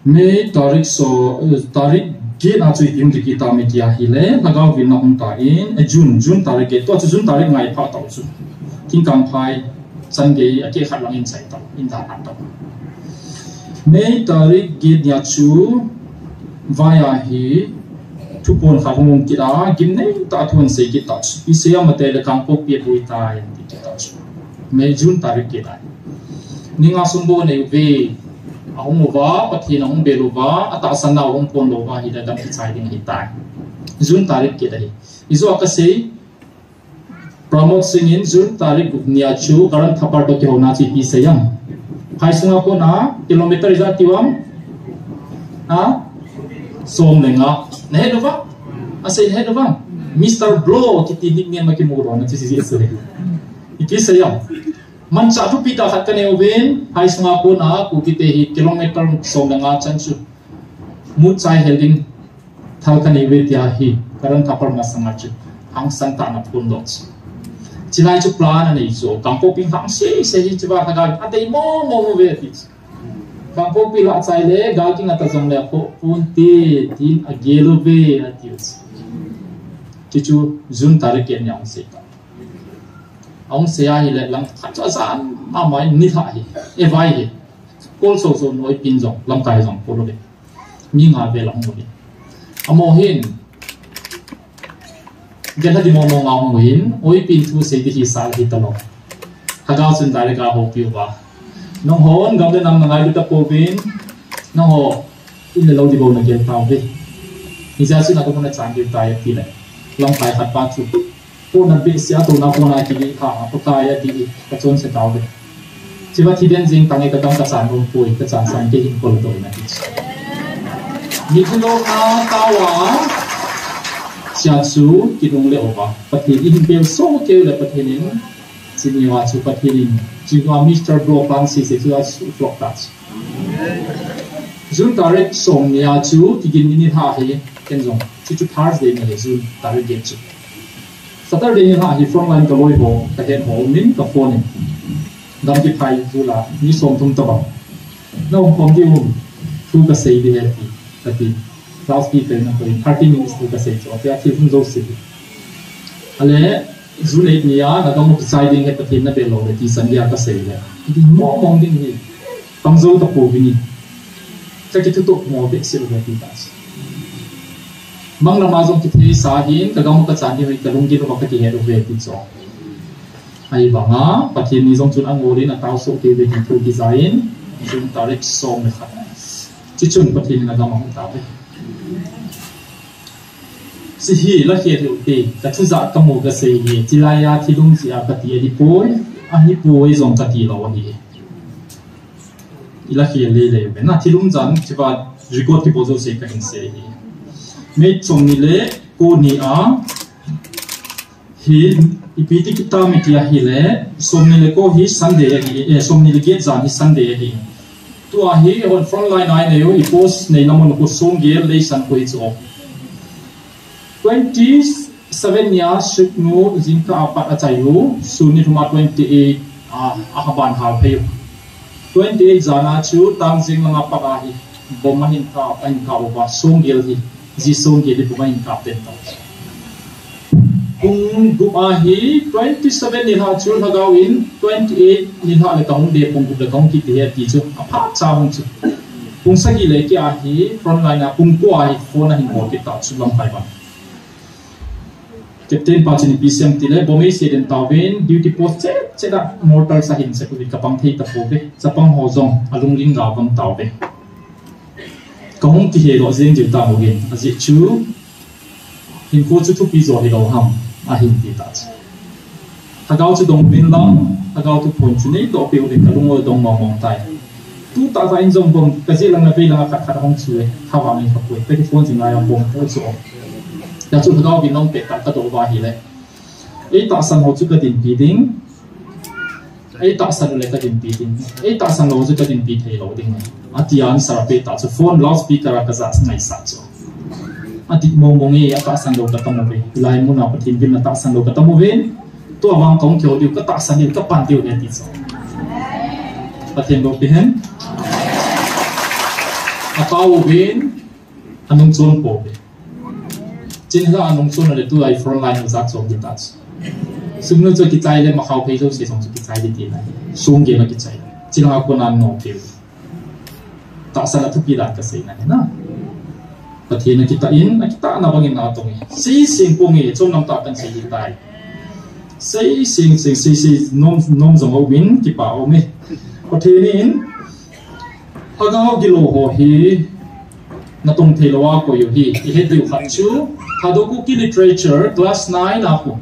May tarik so, eh, tarik get a chu ipi hung kiti tam iti a hile, lhagao vilna hung ta in, eh, June, June tarik get, tua chu June tarik nga i pha tau chu. Thingkang phai, chan gei, a ke khat lang in chai tau, in da hat tau. May tarik get nia chu, vai a hi, thupon kha hung hung kit a, gimnei ta thun sei kit ta chu. Pi sei a mate le Kangpokpi a bui ta, in ti kit ta chu. May June tarik get a hi. Ni nga sung bou nei uve, ahung uva, Pathen ahung bel uva, atahsan na ahung pon lou uva, hi da dam kichai ding ahitai. June tarik get ahi. Ijou a ka sei, Pramod Singh in June tarik gup nia chu Karan Thapar to kihouna chu ipi sei am. Phai sunga kona kilometer ijat ti uvam. Ha? Som le nga. Na het uva? Asei na het uva? Mister Blow kiti nickname a kimu lona chu si si sei. Ipi sei am. Manchah thupi tah khat ka nei uvin, phai sunga kona, Kuki te hi kilometer som le nga chan chu. Mut chai hel ding thal ka nei uve tia hi, Karan Thapar masanga chu. Hangsan tah na phun doh chu. Chilai chu plan a nei chu, Kangpokpi hang sei sei hi chu va ka ga, a dei mo mo mo ve ti chu. Kangpokpi lah chai le, gal kinga ta jong le, kho pun ti, tin a gel uve, a ti u. Chuchu, June tarik kit ni a hung sei ta. A hung sei a hi le, lang khat chu a jan, ma mai, ni tha hi, e vai hi. Kol so so noi pin jong, lamkai jong, kol uve. Mi nga vel a hung uve. Amo hin, Gel ha di mo mo nga hung hin, oi pin thu sei di hi sa hi ta lo. Lhagao chun direct a houpi uva. Nangho gam le nam na ngailu ta pouvin, nangho in le lo di bou na gel tauve. Hijeh chun a ka mun a chan diu tai ti le. Lamkai khat pa chu. Ko na be sia to na ko na ki ha, ko tai a ti ka chon se tauve. Chiva thi den jing tang e ka gam ka chan um poi, ka chan sang ke hin kol to na ti. Ni thu lo na tawa. Sia chu kidong le uva. Pathen in bel so keu le Pathen in. Chini wa chu Pathen in. Chini wa Mister Bro Pan si se chu a su flok ta. June tarik som ni a chu kigin ni ni ha hi ken jong. Chu chu Thursday ni hi June tarik get chu. Saturday ni ha hi frontline ka loi ho, ka het ho, min ka phone in. Dam ki phai zu la, ni som thum ta bang. Na um khom di um, thu ka sei di he ti, ka ti. Loudspeaker na ko in, thirty minutes thu ka sei cho, tia thil hung zo sei. Ale, zu leit ni a, na ka mu ki sai ding he Pathen na be lo le, ti san dia ka sei le. Di mo mong ding hi, pang zo ta po bini. Ka ki thu to mo be sei le ti ta. Mang lama jong ki thei sa hin, ka gam ka chan di hoi ka lung di lo ka ki he lo ve ti cho. Ahivanga, Pathen ni jong chun a ngol in a tao so kei ve ti thu ki za in, June tarik som le khat. Chi chun Pathen in a gam a hung ta ve. Chi hi la khel u te, ka thu za ka mu ka sei hi, chi lai a thi lum chi a ka ti a di poi, a hi poi jong ka ti lo a hi. I la khel le le ve na thi lum jan, chi va record ki bo jo sei ka hin sei hi. May som ni le ko ni a, Hi, ipi ti kita mi ti ahi le, som ni le ko hi Sunday ahi, eh, som ni le get jan hi Sunday ahi. Tua hi, hon frontline ai nei u, i post nei na mun ko som gel le san ko hi chu. Twenty seven nia suknu jingkah a pat a chai u, sun ni thum a twenty eight a, a haban hal phei u. Twenty eight jan a chu tang jing langa pat a hi, bomb a hin kap, a hin kap uva, som gel hi, ji som gel hi bomb a hin kap ten ta. Pung gup a hi twenty seven nilhah chu lhagao in twenty eight nilhah le kahung de pung gup le kahung kit hi ati chu aphat cha hung chu. Pung sagi le kia hi frontline a pung ko a hi phone a hin call kit ta chu lamkai bang. Captain pa chun ipi siam ti le bomb ei se den tauvin duty post chet chet a mortar sa hin se covid ka pang thei ta pouve. Chapang ho jong alung ling ga bang tauve. Kahung kihe lo jeng jiu ta mo gin. Ajeh chu Hinkho chu thupi jo hilou ham, ahin ti ta chu. Lhagao chu dong uvin lang, lhagao thuphon chu nei doh peh uvin ka lung u dong mong mong tai. Tu tah va in jong bomb ka jeh lang na vei lang a khat khat hung chu e, tha vang in ka pui, ka ki phone jing lai a bomb pu chu. Ya chu lhagao vin long peh ta ka doh va hi le. Ei tahsan ho chu ka dinpi ding. Ei tahsan u le ka dinpi ding. Ei tahsan lou chu ka dinpi thei lou ding. Ati a answer a pe ta chu phone loudspeaker a ka ja ngaisah chu. Ati mong mong e, a tahsan lou ka tam uve. Lai mun a Pathen vin a tahsan lou ka tam uve. Tua vang kong kyo diu ka tahsan diu ka pan diu ne ti chu. Pathen lou pi hen. A pau uvin. Anung chon pouve. Chin la anung chon le tu ai front line u jat chom di ta chu. Sumnu chu kichai le makhao phei jouse jong chu kichai di ti na. Sung ge la kichai. Chin la ko nan no pe. Tahsan a thupi dan ka sei na na. Pathen a kitah in, a kitah na bang in na tong e. Sei sing pong e, chom lam tah kan sei di tai. Sei sing sing sei sei nom nom jong o min kipa o me. Pathen in Lhagao gilou ho hi natong thei lou a koi u hi, i het diu khat chu, Thadou Kuki Literature, class nine a khu,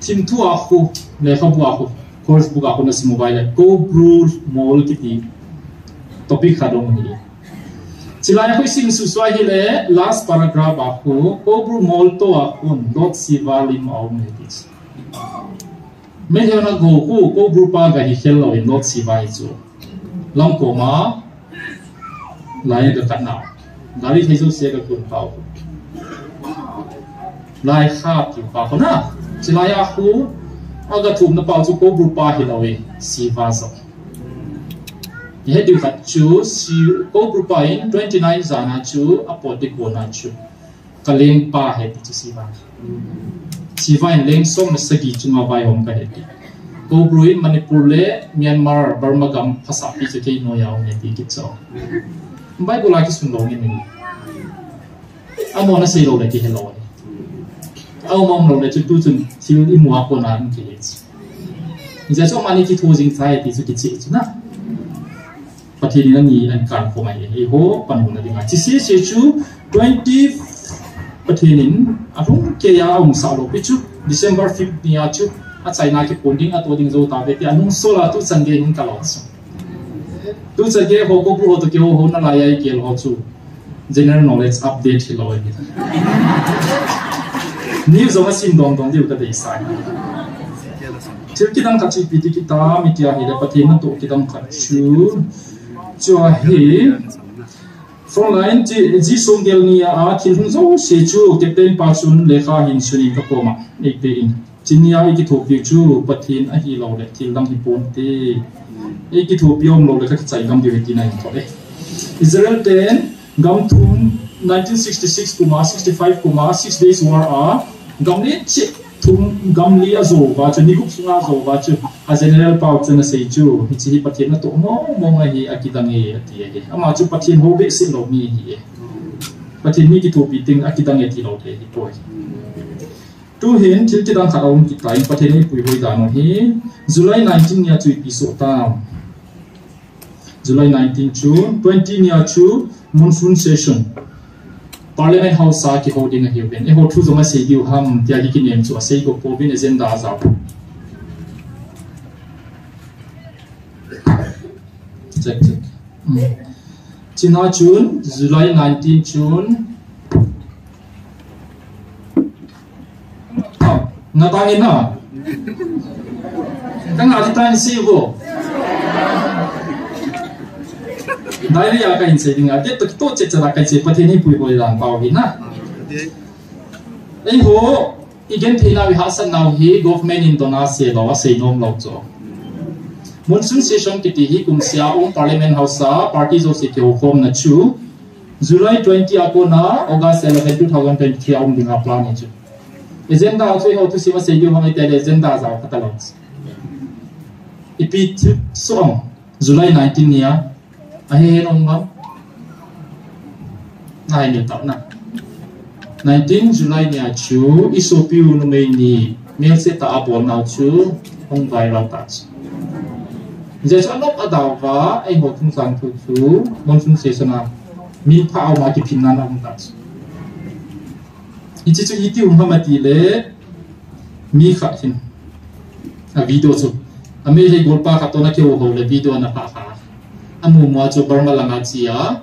thim thu a khu, lekhabu a khu, course book a khu na sim u vai le, Koubru Mol kiti topic khat dong hi. Chilai a khu sim susuai hi le, last paragraph a khu, Koubru Mol to a khu, Lord Shiva lim a um hi ti. Meilhei hon a go khu, Koubru pa ga hi khel lou in Lord Shiva hi chu. Lam koma, lai ga kat na. Gari thei jouse ga kun pau. Lai kha ki pa ko na. Chilai a khu, a ga thum na pau chu Koubru pa hi lou in Shiva jo. He diu khat chu, si, Kobru pa in twenty nine jan a chu, a pot di kona chu. Ka lengpa he ti chu Siva. Siva in leng som le sagi chunga vaihom ka he ti. Kobru in Manipur le Myanmar, Burma gam phasapi chu kei noiya um he ti kicho. Bible a kisun lou nge ni. Amon asei lou le kihe lou. Aum aum lou le chu tu chun thil imu a kona um kihe chu. Hijeh chun amani kitho jing chai ti chu kiche chu na. Pathen in ani ahin kan khom ahi, eiho panhuna dinga. Chise se chu twenty Pathen in alhung keiya aumsah lou pi chu December fifth nia chu achaina kipon ding ato ding jou tave ti alhung sol a tu chan gei hung kal lou chu. Tu chan gei ho Kobru ho toh keiho ho nalai a ikel ho chu. General knowledge update hilou ahi. News jong asim dong dong diu kadeisah. Thil kidang khat chu ipi ti kitam itia hile Pathen natoh kidang khat chu. Chu ahi. Frontline chi, ji songel nia thil hung jouse chu Captain pa chun lekha hin sunin ka koma. Eite in. Chinia eikithopi chu Pathen ahilou le thil dang hipon te. Eikithopi umlou le kakichai gam diu ahi tina hin thot e. Israel ten gam thum nineteen sixty six kuma, sixty five kuma, Six Days War a gam li chi thum gam li ajo uva chu, ni gup sunga ajo uva chu, a general pau chun asei chu, hiche hi Pathen natoh mong mong ahi, akidang e ati ahi. Ama chu Pathen hou behseh lou mi ahi e. Pathen mi kithopi teng akidang e tilou te ahi poi. Tuhin thil kidang khat aum kit tai, Pathen in eipuihoi dan u hi. July nineteen nia chu ipi soh tam. July nineteen chu, twenty nia chu monsoon session. Parliament House a kihou ding ahiuvin. Eiho thu jong asei diu ham, tia hi kinem chu asei go pouvin agenda ajao. Check, check. Hmm. China chun, July nineteen chun. Ah, nga tangin na. Ka nga di tangin si bo. Diary a kahin sei ding a, date toh kitoh chet chet a kahin sei, Pathen in eipuihoi dan pau hi na. Eiho, igenthei nau, ihahsat nau hi government in dona se lou, asei nom lou chu. Monsoon session kiti hi kum sia um Parliament House a party jouse kihoukhomna chu July twenty a kona August eleven, two thousand twenty-three a um dinga plan hi chu. Agenda chu eiho thusim a sei diu ham iti le agenda jao kha talou. Ipi thu soh am July nineteen nia. Ahe he nong ngam. Nai ni tau na. Nineteen July nia chu isopiu numei ni melse tah a abolnau chu hung viral ta chu. Hijeh chu anop adau va, eiho thungsang thu chu monsoon session a mi pha aum a kiphinna na hung ta chu. Hiche chu iti um ham ati le mi khat hin a video chu a Meitei golpa khat toh ana kihou le video ana pha kha. Amu mu a chu Burma langa chia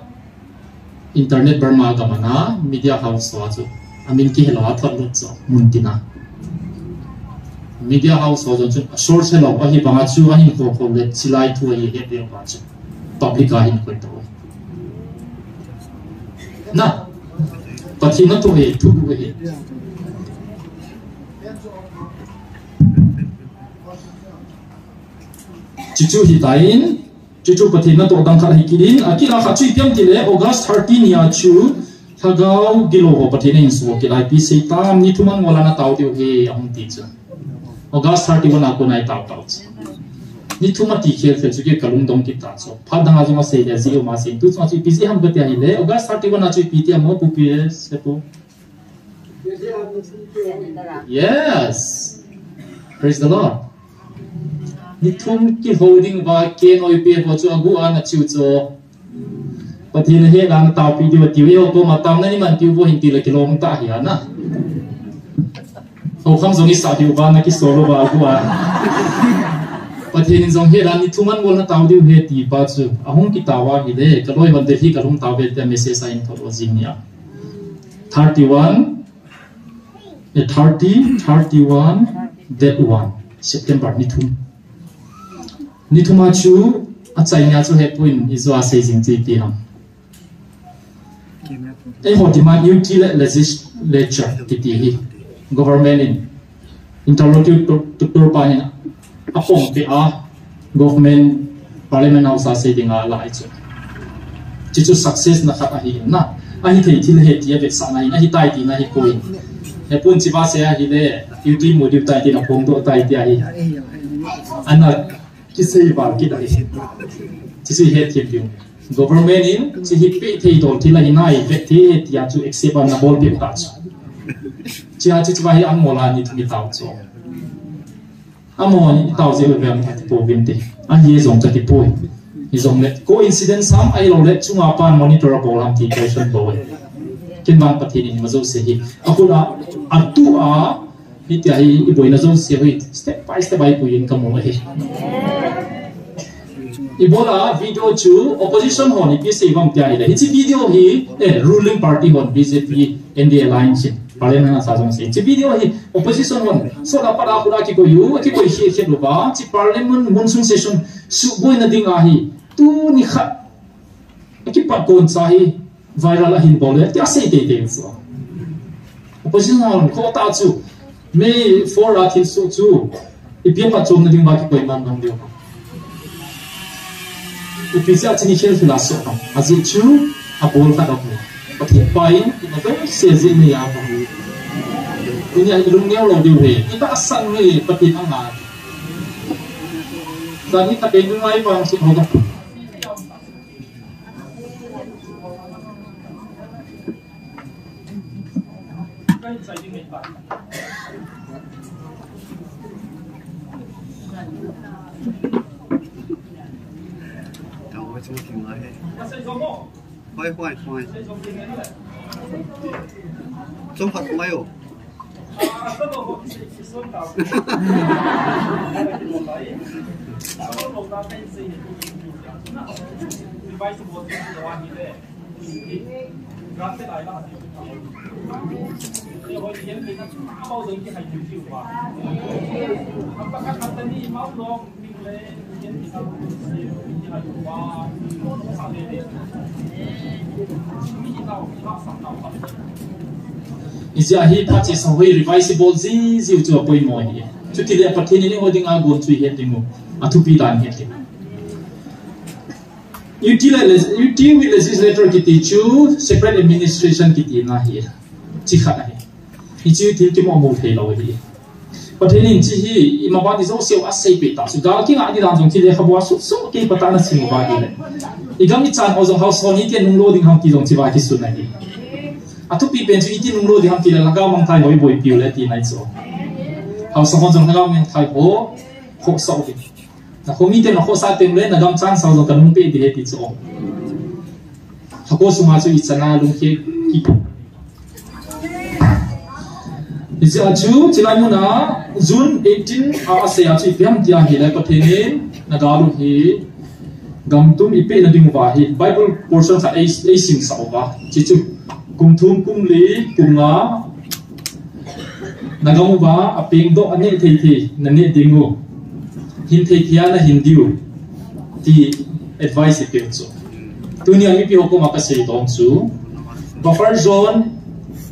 internet Burma gam ana media house ho chu amin kihe lou a thot lut chu mun tina. Media house ho jong chu a source helou ahi banga chu ahin kho kho le chilai thu ahi het ding banga chu public a hin koi to. Na, Pathen natoh e, thu bu e. Chuchu hitan, chuchu Pathen natoh dang khat hi kit in, akit a khat chu ipi ham tile, August thirty nia chu, Lhagao gilou ho Pathen in ahin so kit a, ipi sei tam, ni thum a ngol a natao diu ahi, ahung ti chu. August thirty-one a kona itao tao chu. Ni thum ati khel khel chu kei kalungdong kit ta chu. Phat dang a jong asei le, jeh um a sei. Tu chunga chu ipi jeh ham kati ahile, August thirty-one a chu ipi ti ham o, Pu P S, Pu. Yes. Praise the Lord. Ni thum kihou ding uva, kei noipi ho chu agu a nachiu chu. Pathen ahe lang taopi diu ati uve, o koma taona ni man tiu vo hin ti le kilom ta hi ana. O kham jong isah diu va na kisol uva agu a. Pathen in jong he lang ni thum a ngol natao diu ahi ti pa chu. Ahung kitao ahile, kaloi van te hi kalhung tao ve te message a in thot o jing nia. Thirty-one, eh, thirty, thirty-one, date one, September ni thum. Ni thum a chu, achaina chu hepon, ijou a sei jing chu ipi ham. Eiho demand U T le legislature kiti hi. Government in interlocutor pa hin apom peh a, government Parliament House a sei dinga lai chu. Chuchu success na khat ahi na. Ahi thei thil ahi tia vetsahna ahi, ahi tai tina ahipoi. Hepon chiva sei ahile, U T module tai tina phongdoh tai tia ahi. Ana kisei val kit ahi. Chuchu hethem diu. Government in, hiche hi pe thei dol thil ahi nai, ve thei tia chu accept ana bol peh ta chu. Chia chu chiva hi amol a ni thum i tao chu. Amol a ni tao jeh uva ati pouvin te. Ahi jong chu ati poi. Hijongle, coincidence ham ahilou le, chunga pan monitor abol ham ti question bou e. Ken vang Pathen in ima jouse hi. Akhut a, atu a, Hitia hi, i boina jouse hi, step by step a i puiyin kamu ahi. Ibola video chu, opposition hon ipi asei uvem tia ahile. Hiche video hi, eh, ruling party hon, B J P, N D A alliance in, parliament a sa jong sei. Hiche video hi, opposition hon, sot a pat a khut a kikoi u, kikoi khe khe uva, hiche parliament monsoon session, suhboina ding ahi, tuni khat, akipat kon cha hi, viral ahin bol le, tia sei teitei chu. Opposition hon kho ta chu, May four a thil soh chu, ipi a phatchomna ding uva kikoi man mang diu. Ipi jeh a chini khel khel a soh ham. Ajeh chu, abol khat aum. Pathen pa in, ima dong se jeh ni a pa. Tunia i lungneo lou diu ahi. I tahsan hi Pathen anga. Tuni khat in ngai vang chu ho. Hoi, hoi, hoi. Chomkhat hoi o. Hijeh a hi phat chesa hoi revisable jiu jiu chu apoimo ahi. Chutile Pathen in eiho dinga gon chu ihet diu. Athupi dan ihet diu. U T le, U T with legislature kiti chu separate administration kiti na ahi. Chi khat ahi. Hichu thil kimomo thei lou ahi. Pathen in hiche hi, ima ban i jouse u asei peh ta. Chu gal kingai di dan jong chu lekhabu a sut sut kei patna sim uva ahile. I gam i chan ho jong house hon hiti a nunglo ding ham ti jong hiche va kisun ahi. Athupi pen chu iti nunglo ding ham tile lhagao mangthai ho i boipiu le tina ahi chu. House hon jong lhagao mangthai ho, khohsah u ding. Na khomi te na khohsah teng le, na gam chan sao jong ka nung peh ding ahi ti chu. Lhakao sunga chu i chan a lungkhet ki. Hijeh a chu, chulai mun a, June eighteen a asei a chu ipi ham tia ahile Pathen in, na gal u hi, gam tum i pehna ding uva hi, Bible portion khat ei, ei simsah uva. Hichu, kum thum, kum li, kum nga, Na gam uva, apengdoh, aneh thei thei, naneh diu. Hin thei thei a nahin diu. Ti advice ipeh chu. Tunia mipi ho koma kasei dong chu. Buffer zone,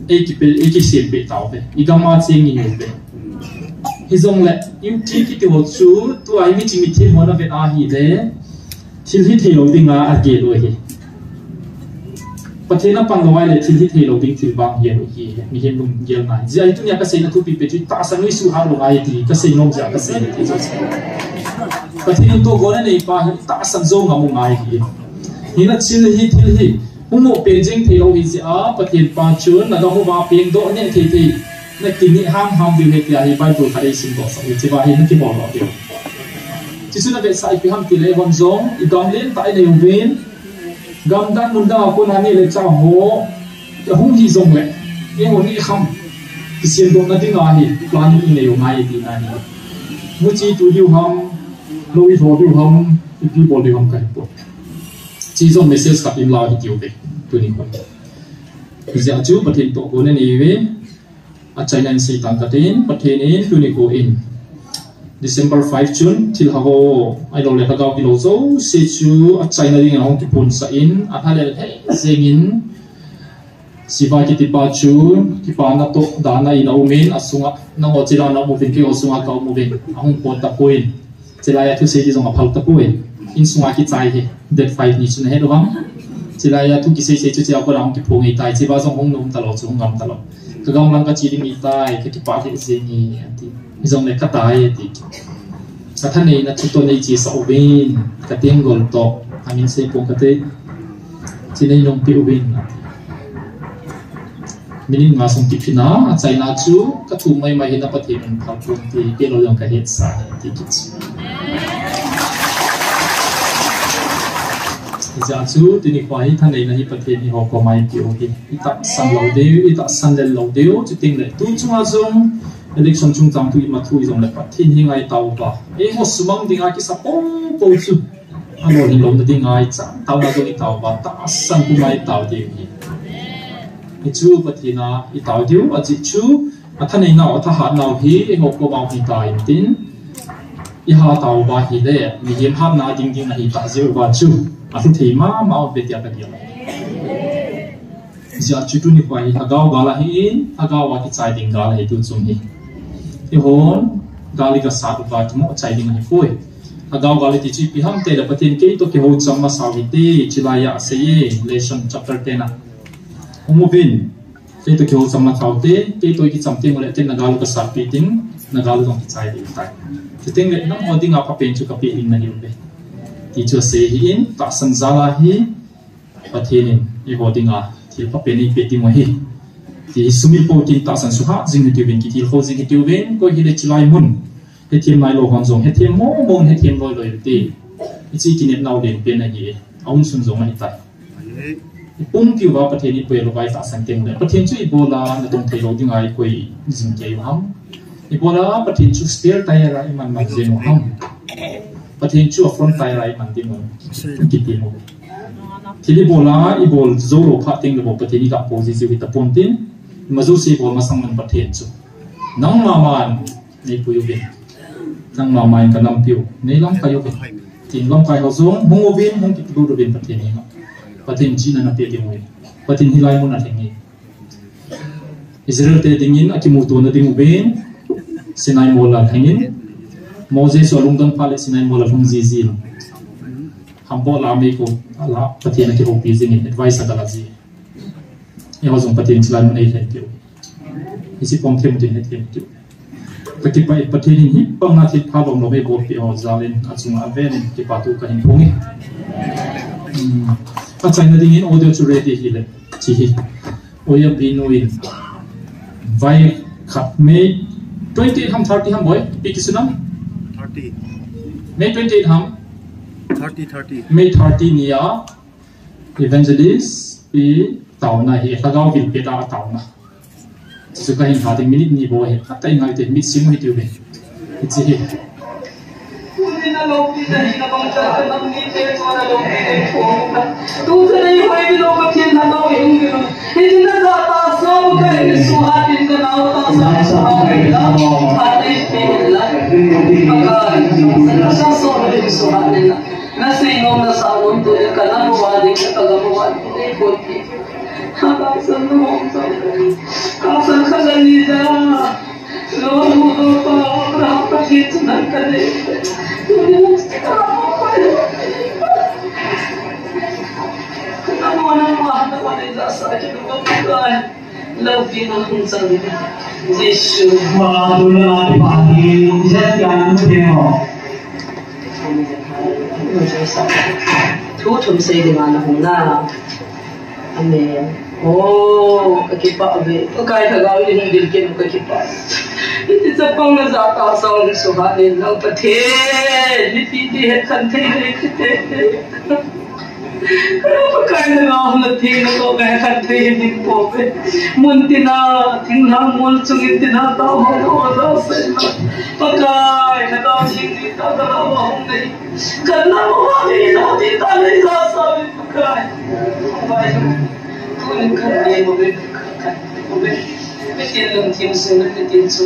ei kipe, ei kisem peh tauve. I gam a cheng i hiuve. Hijongle, U T kiti ho chu, tua hi miching mithem hon avet ahile. Thil hithei lou dinga agel u ahi. Pathen a pang lou ahile thil hithei lou ding thil vang hi ahi. Mihem lunggel ngai. Hijeh a hi tunia kaseina thupi pen chu tahsan u isuhhat lou ngai ti. Kasei nom jeh a kasei ti chu. Pathen in tohgon anei pa hi tahsan jou ngam u ngai ahi. Hina thil hi thil hi. Hung mo pen jeng thei lou hijeh a Pathen pa chun na gam uva pengdoh neh thei thei. Na kineh ham ham diu ahi tia hi Bible khat ei simdoh sah u hiche va hi na kibol lou diu. Chuchu na vetsah ipi ham tile, hon jong, i gam lentah i nei uvin, gam dang mun dang a kona neh le chah ho, ahung hi jongle, eiho neh kham, kisemdohna dinga hi, planning i nei u ngai tina ahi. Muchi tu diu ham, lou i lho diu ham, ipi bol diu ham kahi poi. Hiche jong message khat in la hi tiu ve, tuni kon. Hijeh a chu Pathen tohgon anei uve. Achaina in sei tang katin, Pathen in tuni kon December five chun thil hago, ahilou le lhagao kilou jouse chu achaina dingin ahung kiphonsah in, alha lel hei jengin, Siva kitipa chu kipana toh dana in aumin, asunga nangho chilai a um uvin, keiho sunga ka um uvin, ahung pon tapon. Chilai a thusei ding jong aphal tapoi. Insunga kichai hi, date five ni chu nahet uvem. Chulai a thu kisei sei chu chia ko lang kiphong ngai tai, chiba jong hung nom talou chu hung ngam talou. Ka gam lang kache ding ngai tai, kakipah lheh jeng e, ati. Hijongle katai, ati. Ka thaneina chu toh nei chesah uvin, ka tenggol toh, amin sei pong kate. Chi nei nungpeh uvin, ati. Minute nga sung kiphin a, achaina chu, ka thum maimai hi na Pathen in phal pon ti, pe lou jong kahet sa, ti kit. Hijeh chun, tuni khoa hi thaneina hi Pathen in eiho koma eipeh u hi. Itahsan lou diu, itahsan lel lou diu, chuteng le tu chunga jong, election chungchang thu ima thu hijongle Pathen henga itao uva. Eiho sumang dinga kisa popo chu. Alolhin louna dinga ichan taona jong itao uva, tahsan puma itao diu hi. Hichu Pathen a itao diu, ajeh chu, athaneina u, athahatna u hi, eiho koma um ahitai tin. Iha tao uva hile, mihem hatna ding ding ahitah jeh uva chu, alhu thei mama u ve tia kagel. Hijeh chun tuni khoa hi, lhagao gal ahin, lhagao a kichai ding gal ahi tu chung hi. Eihon, gal ikasat uva kimoh chai ding ahipoi. Lhagao gal iti chu ipi ham tile Pathen kei toh kihoucham masa u hite, chulai a asei e, Revelation chapter ten a. Hung uvin, kei toh kihoucham masa u hite, kei toh ikicham teng ule, ken nagal u kasatpeh ding, nagal u jong kichai ding tai. Chuteng le nangho dinga phapen chu kapeh ding nahiuve. Ti chu asei ahin, tahsan jal a hi, Pathen in eiho dinga thil phapen eipeh ding u ahi. Ti hi sumil pou tin tahsan suhhat jing hitiuvin, kitilkhou jing hitiuvin, koi hile chulai mun. Hethem nailou hon jong, hethem mong mong, hethem loi loi ute. Hiche kinepna u lenpen ahi, aumsun jong ahitai. Ipumpi uva Pathen ipuilut uva itahsan teng ule, Pathen chu ibola nadong theilou dinga ikoi jing kei u ham? Ibola Pathen chu spare tire a iman man jeng u ham? Pathen chu a front tire a iman ding u, kiti mo. Thil ibola ibol joulou phat teng le bou Pathen ilah pou jiu hitapon tin, ima jouse ibol masang man Pathen chu nangma man neipui uvin. Nangma man kanampiu, neilamkai uvin. Tin lamkai ho jong hung uvin, hung kipelut uvin Pathen henga. Pathen chihna napeh diu ahi. Pathen hilai mun alheng e. Israel te dingin akimutona ding uvin Sinai mol a alhengin, Moses alungdon phat le Sinai mol a alhung jiji. Hamboh la mei ko ala Pathen akihoupi jingin advice agalah ji. Eiho jong Pathen chulai mun eilhen diu. Hiche pom them tin hethem diu. Kakipah e, Pathen in hibanga thilpha lom lom eibolpeh ho jal in achunga avel in kipathu kahin phong e. Hmm. Achaina dingin audio chu ready hile. Chi hi. Oya Binu in. Vai khat May twenty-eight ham, thirty ham boi? Ipi kisun ham? Thirty. May twenty-eight ham? Thirty, thirty. May thirty nia. Evangelist, pi taona hi, lhagao vil pet a taona. Chu kahin ha ding minute ni bou hi, khat tah in ngai te, mit sim u hitiuve. Hiche hi. Nasei nom nasah nom tu le ka nam uva ding, ka gam uva ding, nei pon ti. Ka san nom sa. Ka san kha la ni da. Lo mu do pa, Abraham pa ki tu nan ka nei. Tu ni na ka pa. Ka mo na ma na ma ni da sa ki tu ka. Love you, Jesu. Amen. Thu thum sei ding a na hung na. Amen. Oh, kakipah ve. Pakai Lhagao in hung dil kit u kakipah. Iti chapang na ja ta sa hung suha nin lang Pathen. Ni ti ti het khan thei thei thei thei. Pakai na ngau na thei na to ka khan thei ding po pe. Mun tina, thinglhang mun chungin tina ta ho na ho na sai na. Pakai na ngau sing ni ta ta na ho hong nei. Kan na ho ha ni na ti ta nei sa sa ni Pakai. Pakai. Tu ni kan ni mo be. Kan ni mo be. Be tin lung tin su na tin su.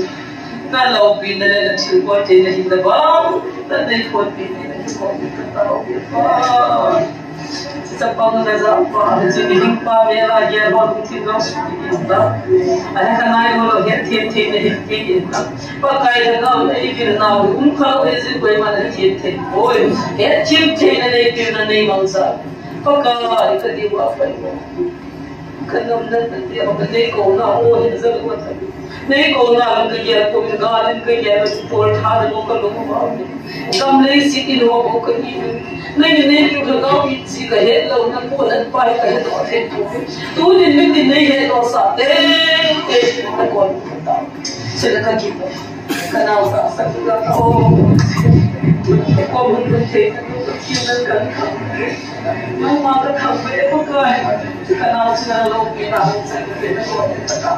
Na loupi na le na thilbol te na hin na bang, na nei khonpi na nei khonpi ka tao pi pa. Chapang le japa, chi ni hing pa me la ge lo, chi no su ki ta. Ahe ka nai lo, he thei thei ne hi ki ta. Pakai Lhagao, nei vil nau, um kha lo, e ji koi ma na thei thei. Oi, he thei thei ne nei vil na nei mang sa. Pakai ka di wa pai mo. Ka nam na ta te, ka nei ko na, o, he za ko ta. Nei ko na, ka ge ko, ka din ka ge, ko tha na mo ka lo ma. Gam lei si in ho ko ka ni. Nei, nei, nei, ka gau i si ka he lo na ko na pa ka he lo he ko. Tu ni ni ni nei he lo sa. Te, te, ka ko ta. Se ka ki. Ka nau sa sa ka o. Ko mun ka te ka ki na ka. Nau ma ka ka ko ka. Ka nau sa lo ki na sa ka ko ta.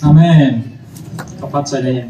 Amen. Kaphat sa le.